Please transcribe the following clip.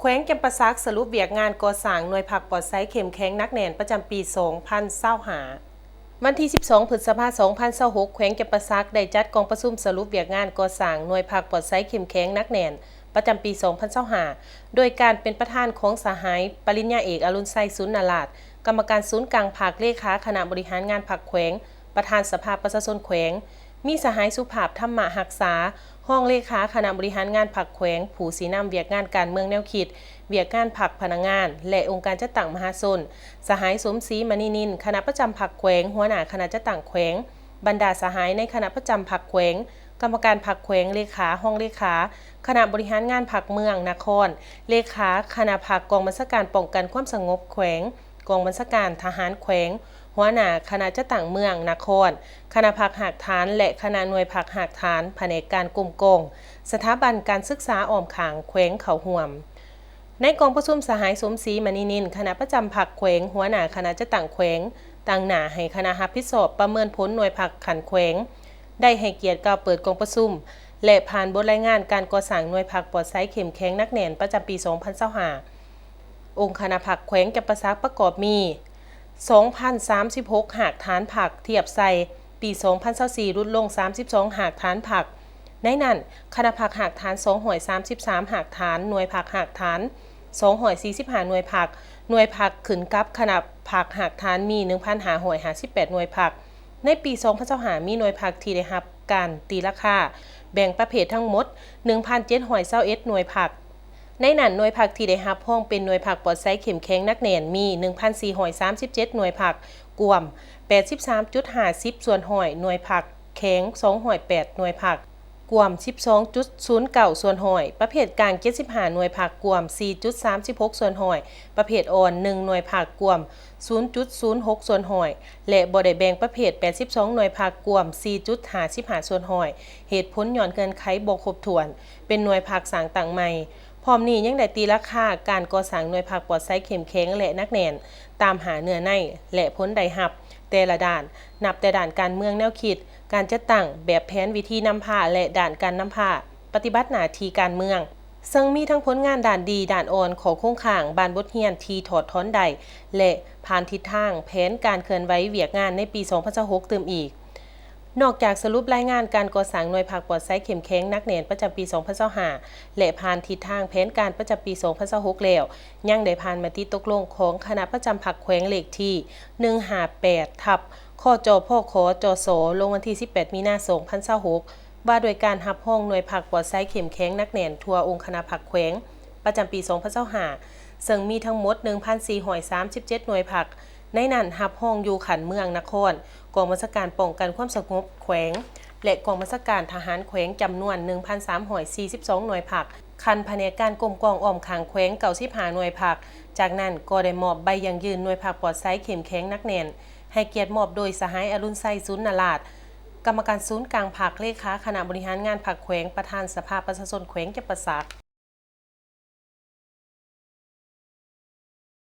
ແຂວງຈຳປາສັກສະຫຼຸບວຽກງານກໍ່ສ້າງໜ່ວຍພັກປອດໃສເຂັ້ມແຂງໜັກແໜ້ນປະຈຳປີສອງພັນຊາວຫ້າ. ວັນທີສິບສອງ ພຶດສະພາ ສອງພັນຊາວຫົກ ແຂວງຈຳປາສັກໄດ້ຈັດກອງປະຊຸມສະຫຼຸບວຽກງານກໍ່ສ້າງໜ່ວຍພັກປອດໃສເຂັ້ມແຂງໜັກແໜ້ນປະຈຳປີສອງພັນຊາວຫ້າ ໂດຍການເປັນປະທານຂອງສະຫາຍປະລິນຍາເອກ ອະລຸນໄຊ ສູນນະລາດ ກຳມະການສູນກາງພັກ, ເລຂາຄະນະບໍລິຫານງານພັກແຂວງ, ປະທານສະພາປະຊາຊົນແຂວງ, ມີສະຫາຍ ສຸພາບ ທຳມະຮັກສາ ຮອງເລຂາຄະນະບໍລິຫານງານພັກແຂວງ, ຜູ້ຊີ້ນຳວຽກງານການເມືອງແນວຄິດ, ວຽກງານພັກພະນັກງານ ແລະ ອົງການຈັດຕັ້ງມະຫາຊົນ, ສະຫາຍ ສົມສີ ມະນີນິນ ຄະນະປະຈຳພັກແຂວງ, ຫົວໜ້າຄະນະຈັດຕັ້ງແຂວງ, ບັນດາສະຫາຍໃນຄະນະປະຈຳພັກແຂວງ, ກຳມະການພັກແຂວງ, ເລຂາ, ຮອງເລຂາຄະນະບໍລິຫານງານພັກເມືອງ, ນະຄອນ, ເລຂາຄະນະພັກກອງບັນຊາການປ້ອງກັນຄວາມສະຫງົບແຂວງ, ກອງບັນຊາການທະຫານແຂວງ, ຫົວໜ້າຄະນະຈັດຕັ້ງເມືອງ, ນະຄອນ, ຄະນະພັກຮາກຖານ ແລະ ຄະນະໜ່ວຍພັກຮາກຖານ, ພະແນກການກົມກອງ, ສະຖາບັນການສຶກສາອ້ອມຂ້າງແຂວງເຂົ້າຮ່ວມ. ໃນກອງປະຊຸມ, ສະຫາຍ ສົມສີ ມະນີນິນ ຄະນະປະຈຳພັກແຂວງ, ຫົວໜ້າຄະນະຈັດຕັ້ງແຂວງ, ຕາງໜ້າໃຫ້ຄະນະຮັບຜິດຊອບປະເມີນຜົນໜ່ວຍພັກຂັ້ນແຂວງ ໄດ້ໃຫ້ກຽດກ່າວເປີດກອງປະຊຸມ ແລະ ຜ່ານບົດລາຍງານການກໍ່ສ້າງໜ່ວຍພັກປອດໃສເຂັ້ມແຂງໜັກແໜ້ນປະຈຳປີສອງພັນຊາວຫ້າ. ອົງຄະນະພັກແຂວງຈຳປາສັກປະກອບມີ ສອງພັນສາມສິບຫົກຮາກຖານພັກ, ທຽບໃສ່ປີສອງພັນຊາວສີ່ ຫຼຸດລົງສາມສິບສອງຮາກຖານພັກ. ໃນນັ້ນ, ຄະນະພັກຮາກຖານສອງຮ້ອຍສາມສິບສາມຮາກຖານ, ໜ່ວຍພັກຮາກຖານສອງຮ້ອຍສີ່ສິບຫ້າໜ່ວຍພັກ, ໜ່ວຍພັກຂຶ້ນກັບຄະນະພັກຮາກຖານມີໜຶ່ງພັນຫ້າຮ້ອຍຫ້າສິບແປດໜ່ວຍພັກ. ໃນປີສອງພັນຊາວຫ້າ ມີໜ່ວຍພັກທີ່ໄດ້ຮັບການຕີລາຄາແບ່ງປະເພດທັງໝົດໜຶ່ງພັນເຈັດຮ້ອຍຊາວເອັດໜ່ວຍພັກ. ໃນນັ້ນ, ໜ່ວຍພັກທີ່ໄດ້ຮັບຮອງເປັນໜ່ວຍພັກປອດໃສເຂັ້ມແຂງໜັກແໜ້ນມີໜຶ່ງພັນສີ່ຮ້ອຍສາມສິບເຈັດໜ່ວຍພັກ, ກວມແປດສິບສາມຈຸດຫ້າສິບສ່ວນຮ້ອຍ, ໜ່ວຍພັກແຂງສອງຮ້ອຍແປດໜ່ວຍພັກ, ກວມສິບສອງຈຸດສູນເກົ້າສ່ວນຮ້ອຍ, ປະເພດກາງເຈັດສິບຫ້າໜ່ວຍພັກ, ກວມສີ່ຈຸດສາມສິບຫົກສ່ວນຮ້ອຍ, ປະເພດອ່ອນໜຶ່ງໜ່ວຍພັກ, ກວມສູນຈຸດສູນຫົກສ່ວນຮ້ອຍ ແລະ ບໍ່ໄດ້ແບ່ງປະເພດແປດສິບສອງໜ່ວຍພັກ, ກວມສີ່ຈຸດຫ້າສິບຫ້າສ່ວນຮ້ອຍ. ເຫດຜົນຍ້ອນເງື່ອນໄຂບໍ່ຄົບຖ້ວນ, ເປັນໜ່ວຍພັກສ້າງຕັ້ງໃໝ່. ພ້ອມນີ້ຍັງໄດ້ຕີລາຄາການກໍ່ສ້າງໜ່ວຍພັກປອດໃສເຂັ້ມແຂງ ແລະ ໜັກແໜ້ນ ຕາມຫ້າເນື້ອໃນ ແລະ ຜົນໄດ້ຮັບແຕ່ລະດ້ານ, ນັບແຕ່ດ້ານການເມືອງແນວຄິດ, ການຈັດຕັ້ງ, ແບບແຜນວິທີນຳພາ ແລະ ດ້ານການນຳພາປະຕິບັດໜ້າທີ່ການເມືອງ, ເຊິ່ງມີທັງຜົນງານດ້ານດີ, ດ້ານອ່ອນ, ຂໍ້ຄົງຄ້າງ, ບານບົດຮຽນທີ່ຖອດຖອນໄດ້ ແລະ ຜ່ານທິດທາງແຜນການເຄື່ອນໄຫວວຽກງານໃນປີສອງພັນຊາວຫົກຕື່ມອີກ. ນອກຈາກສະຫຼຸບລາຍງານການກໍ່ສ້າງໜ່ວຍພັກປອດໃສເຂັ້ມແຂງໜັກແໜ້ນປະຈຳປີສອງພັນຊາວຫ້າ ແລະ ຜ່ານທິດທາງແຜນການປະຈຳປີສອງພັນຊາວຫົກແລ້ວ, ຍັງໄດ້ຜ່ານມະຕິຕົກລົງຂອງຄະນະປະຈຳພັກແຂວງເລກທີໜຶ່ງຫ້າແປດ ທັບ ຄຈ ພຂ ຈສ ລົງວັນທີສິບແປດ ມີນາ ສອງພັນຊາວຫົກ ວ່າດ້ວຍການຮັບຮອງໜ່ວຍພັກປອດໃສເຂັ້ມແຂງໜັກແໜ້ນທົ່ວອົງຄະນະພັກແຂວງ ປະຈຳປີສອງພັນຊາວຫ້າ ເຊິ່ງມີທັງໝົດໜຶ່ງພັນສີ່ຮ້ອຍສາມສິບເຈັດໜ່ວຍພັກ, ໃນນັ້ນຮັບຮອງຢູ່ຂັ້ນເມືອງ, ນະຄອນ, ກອງບັນຊາການປ້ອງກັນຄວາມສະຫງົບແຂວງ ແລະ ກອງບັນຊາການທະຫານແຂວງ ຈຳນວນໜຶ່ງພັນສາມຮ້ອຍສີ່ສິບສອງໜ່ວຍພັກ, ຂັ້ນພະແນກການກົມກອງອ້ອມຂ້າງແຂວງ ເກົ້າສິບຫ້າໜ່ວຍພັກ. ຈາກນັ້ນກໍໄດ້ມອບໃບຢັ້ງຢືນໜ່ວຍພັກປອດໃສເຂັ້ມແຂງໜັກແໜ້ນ ໃຫ້ກຽດມອບໂດຍສະຫາຍ ອະລຸນໄຊ ສູນນະລາດ ກຳມະການສູນກາງພັກ, ເລຂາຄະນະບໍລິຫານງານພັກແຂວງ, ປະທານສະພາປະຊາຊົນແຂວງຈຳປາສັກ.